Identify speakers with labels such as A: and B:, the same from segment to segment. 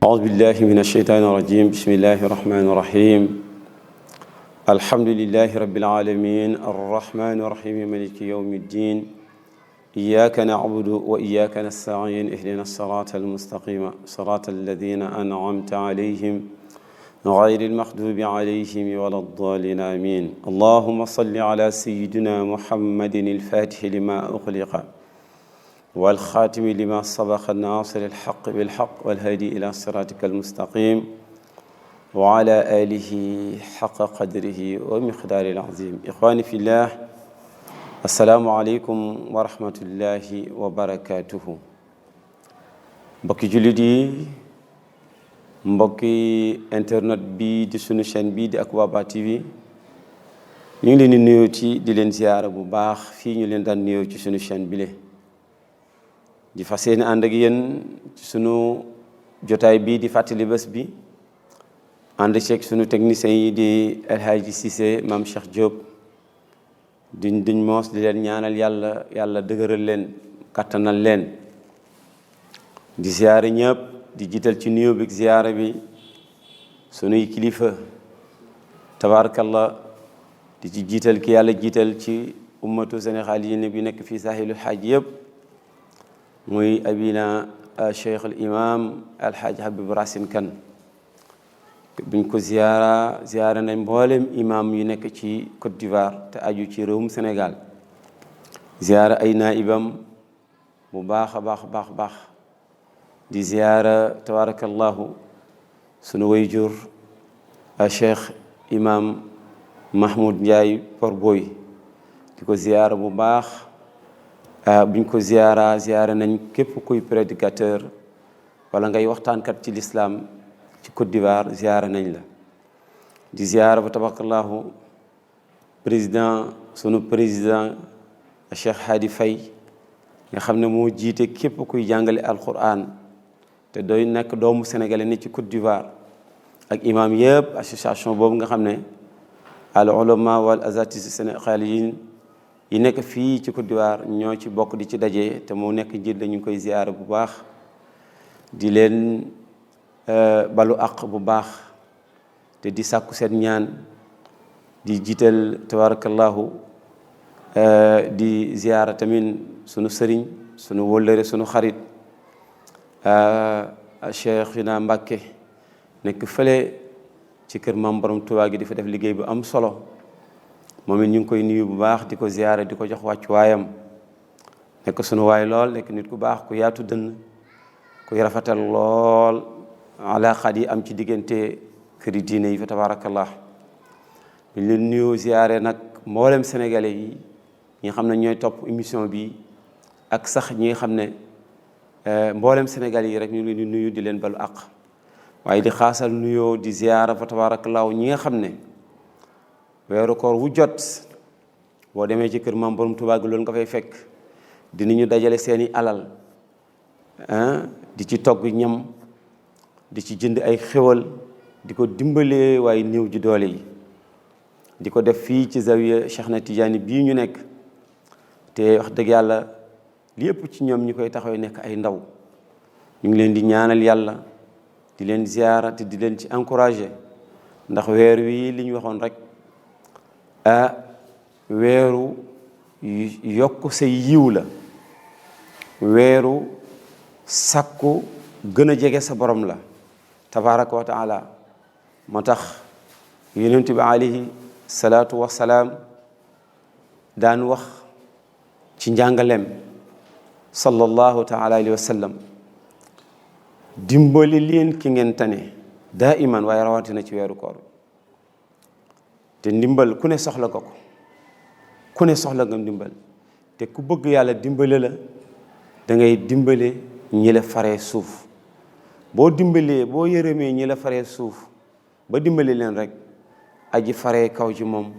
A: أعوذ بالله من الشيطان الرجيم بسم الله الرحمن الرحيم الحمد لله رب العالمين الرحمن الرحيم مالك يوم الدين إياك نعبد وإياك نستعين اهدنا الصراط المستقيم صراط الذين أنعمت عليهم غير المغضوب عليهم ولا الضالين آمين اللهم صل على سيدنا محمد الفاتح لما أغلق والخاتم لما سبق الناصر الحق بالحق والهادي إلى صراطك المستقيم وعلى آله حق قدره ومقداره العظيم إخواني في الله السلام عليكم ورحمة الله وبركاته mbokki jullit yi mbokki internet bi di sunu chaîne bi di Akwaba TV ñu ngi leen di nuyooti di leen ziyaara bu baax fii ñu leen daan nuyoo ci sunu chaîne bile di fas yéene ànd ak yéen ci sunu jotaay bii di fàttali bés bi ànd ceeg sunu techniciens yi di El Hadji Cissé Mame Cheikh Diop duñ moos di leen ñaanal yàlla dëgëral leen kattanal leen di ziyaare ñëpp di jiital ci nuyoo bi ziyaara bi sunuy kilifa tabarakallah di ci jiital ki yàlla jiital ci ummatu Sénégal yi bi nekk fii sahilul xaaj yëpp muy abina cheikh al imam alhaaj Habib Racine Kane buñ ko ziyaara nañ mboolem imam yu nekk ci Côte d'Ivoire te aju ci réewum Sénégal ziyaara ay naibam bu baax a baax di ziyaara tabarakallahu sunu wayjur cheikh imam Mahmoud Ndiaye Porboy di ko ziyaara bu baax buñ ko ziyaara nañ képp kuy prédicateur wala ngay waxtaankat ci l'islam ci Côte d'Ivoire ziyaara nañ la di ziyaara ba tabarakallahu sunu président Cheikh Hadi Faye nga xam ne moo jiite képp kuy jàngale alquran te doy nekk doomu sénégalais ni ci Côte d'Ivoire ak imam yëpp association boobu nga xam ne al ulama wal azatis sénégaliyin yi nekk fii ci Côte d'Ivoire ñoo ci bokk di ci daje te moo nekk njiit la ñu ngi koy ziyaara bu baax di leen balu àq bu baax te di sàkku seen ñaan di jiital tabarakallahu di ziyaara tamit sunu sëriñ sunu wóllëre sunu xarit Cheikhina Mbàkke nekk fële ci kër Maam Borom Tuubaa gi di fa def liggéey bu am solo moom it ñu ngi koy nuyu bu baax di ko ziyaara di ko jox wàccu waayam nekk sunu waay lool nekk nit ku baax ku yaatu dënn kuy rafetal lool alaqaat yi am ci diggante këri diine yi fa tabarakallah ñu leen nuyu ziyaare nag mboolem sénégalais yi ñi nga xam ne ñooy topp émission bi ak sax ñi nga xam ne mboolem sénégalais yi rek ñu leen di nuyu di leen balu àq waaye di xaasal nuyoo di ziyaara fa tabarakallah ñi nga xam ne weeru koor wu jot boo demee ci kër Maam Borom Tuubaa gi loolu nga fay fekk dinañu dajale seeni alal di ci togg ñam di ci jënd ay xéwal di ko dimbalee waaye néew ji doole yi di ko def fii ci zawiya Cheikh na Tidiane bii ñu nekk te wax dëgg yàlla li yëpp ci ñoom ñi koy taxaw nekk ay ndaw ñu ngi leen di ñaanal yàlla di leen ziyaara te di leen ci encouragé ndax weer wi li ñu waxoon rek weeru yokk say yiw la weeru sakku gën a jege sa borom la tabaraka wa taala moo tax yonent bi alayhi salaatu wasalaam daan wax ci njàngaleem sallallahu taala alayhi wa sallam dimbali leen ki ngeen tane daa iman waaye rawatina ci weeru koor te ndimbal ku ne soxla ko ku ne soxla nga ndimbal te ku bëgg yàlla dimbale la da ngay dimbale ñi la faree suuf boo dimbalee boo yërëmee ñi la faree suuf ba dimbale leen rek aji faree kaw ci moom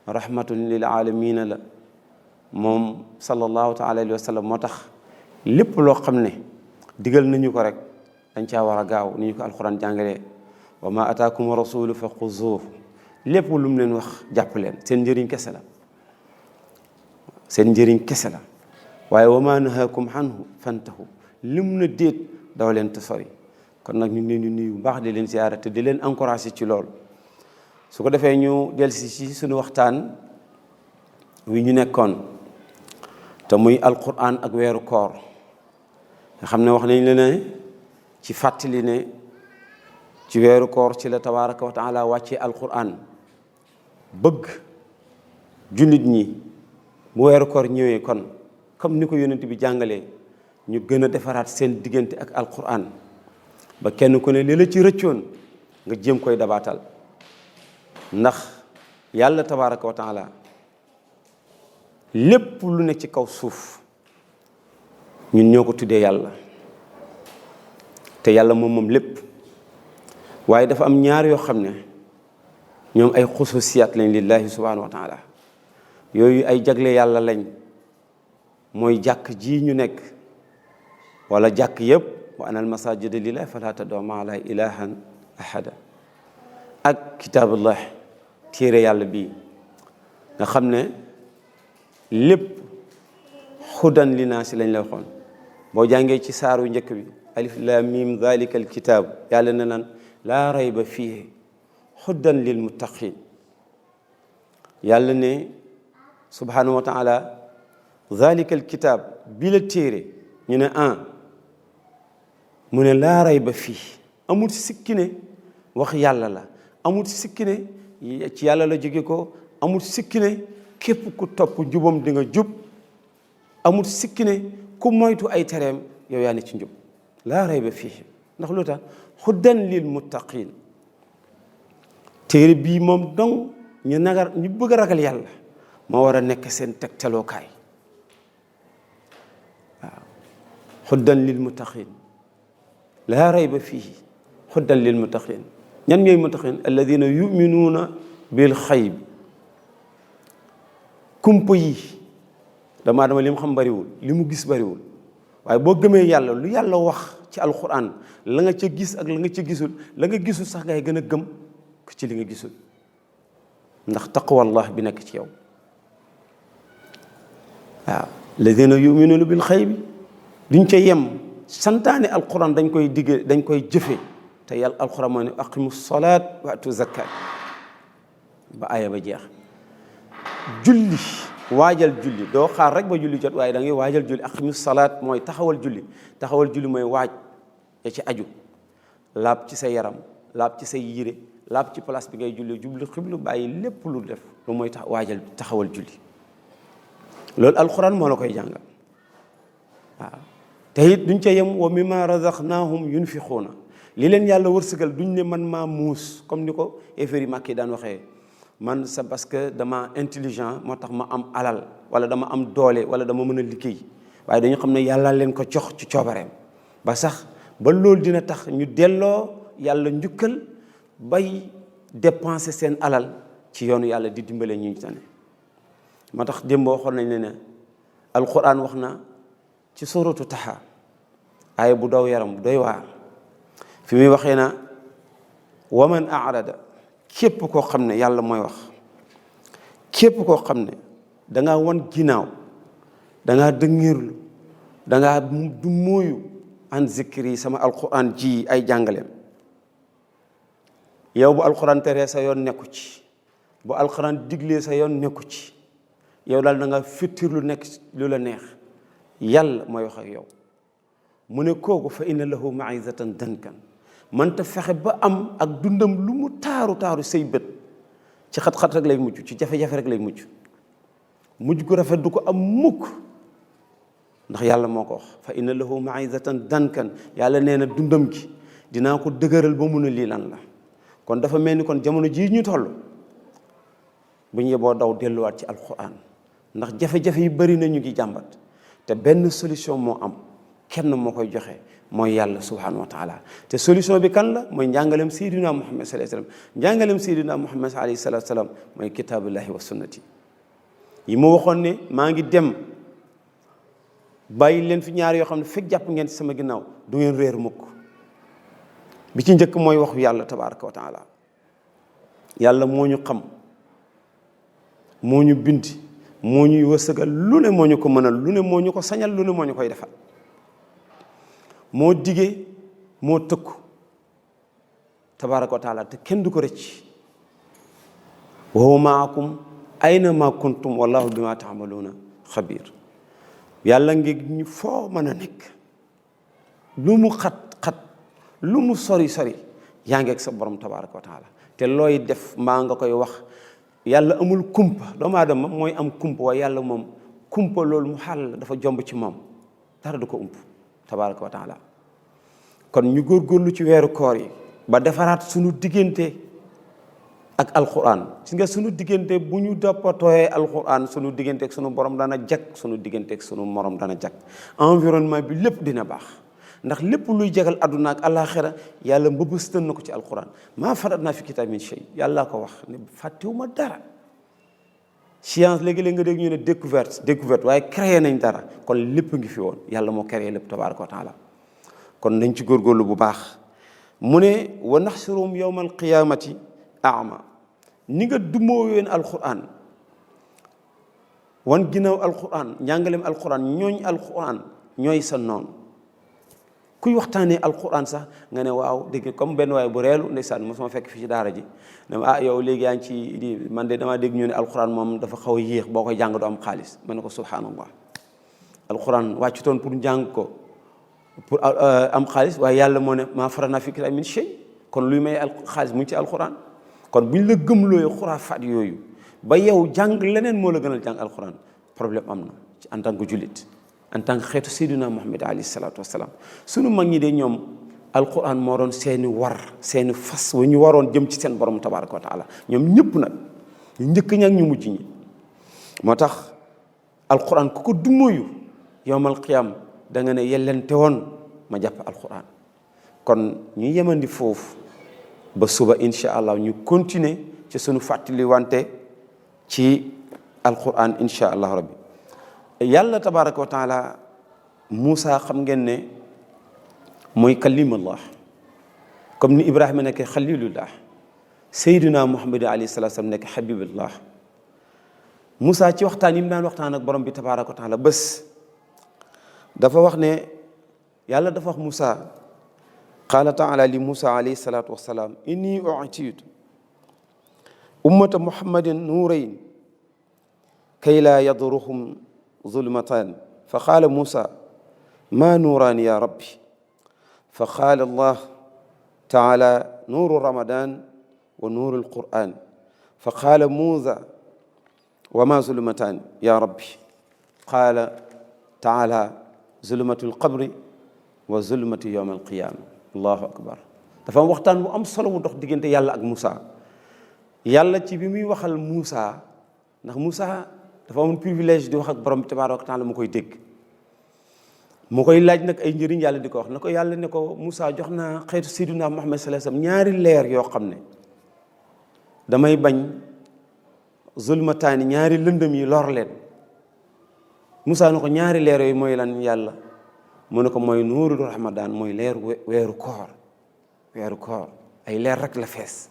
A: rahmatun lil alamina la moom sallallahu taala alayhi wa sallam moo tax lépp loo xam ne digal nañu ko rek dañ caa war a gaaw ni ñu ko alquran jàngalee wa ma ataakum rasulu fa xuzuuhu lépp lu mu leen wax jàpp leen seen njëriñ kese la seen njëriñ kese la waaye wa ma nahaakum anhu fantahu lim na déet daw leen te sori kon nag ñu ngi leen di nuyu bu baax di leen ziyaara te di leen encouragé ci loolu su ko defee ñu dellusi ci suñu waxtaan wi ñu nekkoon te muy alquran ak weeru koor nga xam ne wax nañ la ne ci fàttali ne ci weeru koor ci la tabaraka wa taala wàccee alquran bëgg jullit ñi bu weeru koor ñëwee kon comme ni ko yonent bi jàngalee ñu gën a defaraat seen diggante ak alquran ba kenn ku ne li la ci rëccoon nga jéem koy dabaatal ndax yàlla tabaraka wa taala lépp lu ne ci kaw suuf ñun ñoo ko tuddee yàlla te yàlla moom lépp waaye dafa am ñaar yoo xam ne ñoom ay xususiyaat lañ lillahi subhanahu wa taala yooyu ay jagle yàlla lañ mooy jàkk ji ñu nekk wala jàkk yëpp wa anal masajida lillahi fala tad'u ma'a llahi ilahan ahada ak kitaabullah téere yàlla bii nga xam ne lépp xudan li naasi lañ la waxoon boo jàngee ci saaru njëkk bi alif lam mim dhalika alkitab yàlla ne lan laa rayba fiihi xudan lil muttaqin yàlla ne subhanahu wa taala dhalika alkitab bi la téere ñu ne mu ne laa rayba fii amul sikki ne wax yàlla la amul sikki ne ci yàlla la jóge ko amul sikki ne képp ku topp jubam di nga jub amul sikki ne ku moytu ay tereem yow yaa ne ci njub laa rayba fii ndax lu tax hudan lil muttaqin téere bii moom dong ñu bëgg a ragal yàlla moo war a nekk seen tegtalookaay waaw hudan lil muttaqin laa rayba fii hudan lil muttaqin ñan ñooy muttaqin alladina yuminuuna bil xayb kumpa yi dama li mu xam bariwul li mu gis bariwul waaye boo gëmee yàlla lu yàlla wax ci alquran la nga ca gis ak la nga ca gisul la nga gisul sax ngay gën a gëm ko ci li nga gisul ndax taqwallah bi nekk ci yow waaw alladina yuminuuna bil xayb duñ ca yem santaane alquran dañ koy digge dañ koy jëfe te yàlla alquran moo ne aqimu salaat wa atu zakat ba aaya ba jeex julli waajal julli doo xaar rek ba julli jot waaye da ngay waajal julli aqimu salaat mooy taxawal julli mooy waaj ya ci aju laab ci sa yaram laab ci say yére laab ci place bi ngay julli jublu xiblu bàyyi lépp lu def lu mooy waajal taxawal julli loolu alquran moo la koy jàngal waaw te it duñ ca yem wa mimma razaqnahum yunfiquuna li leen yàlla wërsëgal duñ ne man maa muus comme ni ko éféri màkk yi daan waxee man c'est parce que dama intelligent moo tax ma am alal wala dama am doole wala dama mën a liggéey waaye dañu xam ne yàlla leen ko jox ci coobareem ba sax ba loolu dina tax ñu delloo yàlla njukkal bay dépenser seen alal ci yoonu yàlla di dimbale ñu tane moo tax démb waxoon nañ ne alquran wax na ci suratu Taha aaya bu daw yaram bu doy waar fi muy waxee na waman arada képp koo xam ne yàlla mooy wax képp koo xam ne dangaa wan ginnaaw dangaa dëngirlu dangaa du mooyu an zikri sama alquran ji ay jàngaleem yow bu alquran teree sa yoon nekku ci bu alquran diglee sa yoon nekku ci yow daal da nga fittir lu nekk lu la neex yàlla mooy wax ak yow mu ne kooku fa inna lahu maizatan dankan mënta fexe ba am ak dundam lu mu taaru say bët ci xat-xat rek lay mujj ci jafe-jafe rek lay mujj gu rafet du ko am mukk ndax yàlla moo ko wax fa inna lahu maizatan dankan yàlla nee na dundam gi dinaa ko dëgëral ba mun a lii lan la kon dafa mel ni kon jamono jii ñu toll bu ñu yeboo daw delluwaat ci alquran ndax jafe-jafe yi bari na ñu ngi jàmbat te benn solution moo am kenn moo koy joxe mooy yàlla subhanahu wa taala te solution bi kan la mooy njàngalem sayyidina Muhammad sallallahu alayhi wasallam njàngalem sayyidina Muhammad alayhi salatu wasallam mooy kitaabullahi wa sunnati yi ma waxoon ne maa ngi dem bàyyi leen fi ñaar yoo xam ne fekk jàpp ngeen ci sama ginnaaw du ngeen réer mukk bi ci njëkk mooy waxu yàlla tabaraka wa taala yàlla moo ñu xam moo ñu bind moo ñuy wërsëgal lu ne moo ñu ko mënal lu ne moo ñu ko sañal lu ne moo ñu koy defal moo dige moo tëkku tabaraka wa taala te kenn du ko rëcc wa huwa maakum ayna ma kuntum wallahu bima taamaluuna xabir yàlla ngi ñu foo mën a nekk lu mu xat-xat lu mu sori yaa ngi ak sa borom tabaraka wa taala te looy def maa nga koy wax yàlla amul kumpa doomu aadama mooy am kumpa waaye yàlla moom kumpa loolu mu xàll dafa jomb ci moom dara du ko ump tabaraka wa taala kon ñu góorgóorlu ci weeru koor yi ba defaraat sunu diggante ak alquran gis nga sunu diggante bu ñu toppatooyee alquran sunu diggante ak sunu borom dana jag sunu diggante ak sunu morom dana jag environnement bi lépp dina baax ndax lépp luy jagal àdduna ak àllaaxira yàlla mbëbëstan na ko ci alquran maa faratnaa fi kitaab min shay yàlla ko wax ne fàttewuma dara science léegi-léegi nga dégg ñu ne découverte waaye créé nañ dara kon lépp ngi fi woon yàlla moo créé lépp tabaaraka wa taala kon nañ ci góorgóorlu bu baax mu ne wa naxsurum yawma alqiyamati ama ni nga dumoo ween alquran wan ginnaaw alquran njàngaleem alquran ñooñ alquran ñooy sa noonu kuy waxtaanee alquran sax nga ne waaw dégg comme benn waaye bu reelu ndeysaan mosuma fekk fii ci daara ji ne yow léegi yaa ngi ci di man de damaa dégg ñu ne alquran moom dafa xaw a yéex boo koy jàng du am xaalis ma ne ko subhanallah alquran wàccutoon pour jàng ko pour am xaalis waaye yàlla moo ne maa faranaa fi kitaab min shay kon luy may xaalis mu ngi ci alquran kon bu ñu la gëmlooyee xuraafaat yooyu ba yow jàng leneen moo la gënal jàng alquran problème am na ci en tant que jullit en tant que xeetu Seydina Muhammad alayhi salaatu wasalaam sunu mag ñi de ñoom alquran moo doon seeni seeni fas wa ñu waroon jëm ci seen borom tabaraka wa taala ñoom ñëpp nag ñu njëkk ña ak ñu mujj ñi moo tax alquran ku ko dumóoyu yowmal qiyam da nga ne yellente woon ma jàpp alquran kon ñu yemandi foofu ba suba incha allah ñu continuer ci sunu fàttali wante ci alquran incha allah rabbi yàlla tabaraka wa taala Moussa xam ngeen ne mooy kalimullah comme ni Ibrahima nekk xalilullah Seydina Muhammad alayhi salaatu salaam nekk habibullah Moussa ci waxtaan yi mu daan waxtaan ak borom bi tabaraka wa taala bés dafa wax ne yàlla dafa wax Moussa qaala taala li Moussa alayhi salaatu wasalaam inni u'tiitu ummata muhammadin nuurayn kay laa yadruhum zulmatan fa qaala Moussa ma nuuraani ya rabbi fa qaala allah taala nuuru ramadan wa nuuru alquran fa qaala Moussa wa ma zulmatan ya rabbi qaala taala zulmatu alqabri wa zulmatu yawm alqiyama allahu akbar dafa am waxtaan bu am solo bu dox diggante yàlla ak Moussa yàlla ci bi muy waxal Moussa ndax Moussa dafa amoon privilège di wax ak borom bi tabaaraka wa taala mu koy dégg mu koy laaj nag ay njëriñ yàlla di ko wax na ko yàlla ne ko Moussa jox naa xeetu Seydina Muhammad sallallahu alayhi wasallam ñaari leer yoo xam ne damay bañ zulmataani ñaari lëndëm yi lor leen Moussa ne ko ñaari leer yooyu mooy lan yàlla mu ne ko mooy nuurul ramadan mooy leeru weeru koor ay leer rek la fees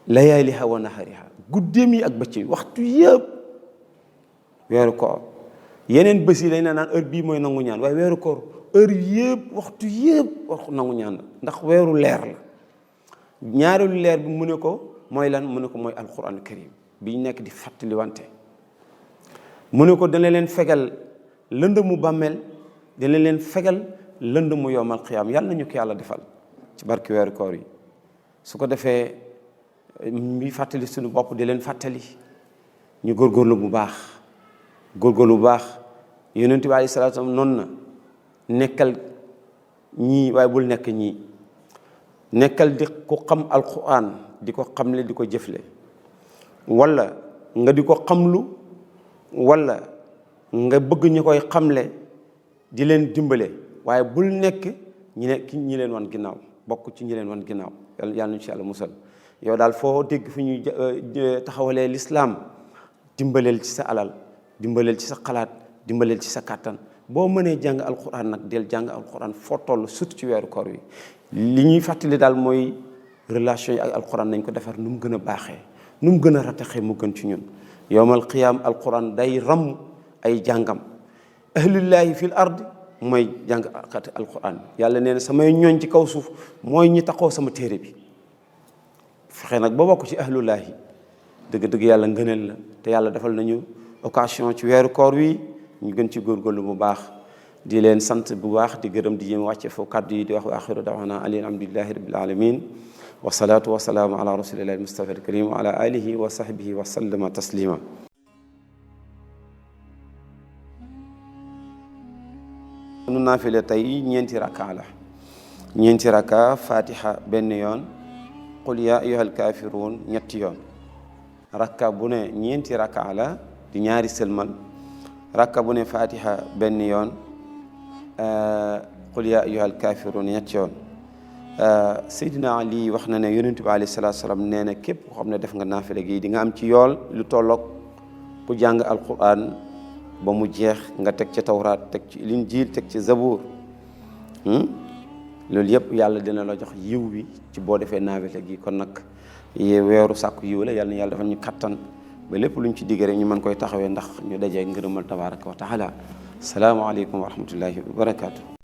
A: layaaliha wa nahariha guddeem yi ak bëccëg waxtu yëpp weeru koor yeneen bés yi dañ naan heure bii mooy nangu ñaan waaye weeru koor heure yëpp waxtu yëpp wax nangu ñaan la ndax weeru leer la ñaareelu leer bi mu ne ko mooy lan mu ne ko mooy alquran karim bi ñu nekk di fàttali wante mu ne ko dana leen fegal lënd mu bàmmeel dana leen fegal lënd mu yowmal qiyaam yàlla nañu ko yàlla defal ci barki weeru koor yi su ko defee mi fàttali suñu bopp di leen fàttali ñu góorgóorlu bu baax yonent bi alayhi salaatu salaam noonu na nekkal ñii waaye bul nekk ñii nekkal di ko xam alquran di ko xamle di ko jëfle wala nga di ko xamlu wala nga bëgg ñu koy xamle di leen dimbale waaye bul nekk ñi leen wan ginnaaw bokk ci ñi leen wan ginnaaw yàlla nañu ci yàlla musal yow daal foo dégg fi ñuy taxawalee lislaam dimbaleel ci sa alal dimbaleel ci sa xalaat dimbaleel ci sa kàttan boo mënee jàng alquran nag del jàng alquran foo toll surtout ci weeru koor wi li ñuy fàttali daal mooy relation yi ak alquran nañ ko defar nu mu gën a baaxee nu mu gën a rataxee mu gën ci ñun yowmal qiyaam alquran day ramm ay jàngam ahlullahi fil ard mooy jàngkat alquran. yàlla nee na samay ñooñ ci kaw suuf mooy ñi taxoo sama téere bi. fexe nag ba bokk ci ahlullaahi dëgg-dëgg yàlla ngëneel la te yàlla defal nañu occasion ci weeru koor wi ñu gën ci góorgóorlu bu baax. di leen sant bu baax di gërëm di jéem wàcce foofu kàddu yi di wax wa axiru dawana alhamdulillahi rabbil alamin wa salaatu wa salaamu ala rasulillahi almustafa alkarim wa ala alihi wa sahbihi wa sallama taslima. nu naafile tey ñeenti rakka la ñeenti rakka fatiha benn yoon qul ya ayyuhal kaafiruun ñetti yoon rakka bu ne ñeenti rakka la di ñaari sëlmal rakka bu ne fatiha benn yoon qul ya ayyuhal kaafiruun ñetti yoon. Seydina Ali wax na ne yonent bi alayhi salaatu salaam nee na képp koo xam ne def nga naafile gi di nga am ci yool lu tolloog ku jàng alquran ba mu jeex nga teg ci tawraat teg ci linjiil teg ci zabuur loolu yëpp yàlla dina la jox yiw bi ci boo defee naafile gi. kon nag weeru sàkku yiw la yàlla na yàlla defal ñu kattan ba lépp luñ ci digg rek ñu mën koy taxawee ndax ñu dajee ngërëmal tabaaraka wa taala. salaamaaleykum wa rahmatullahi wa barakaatu.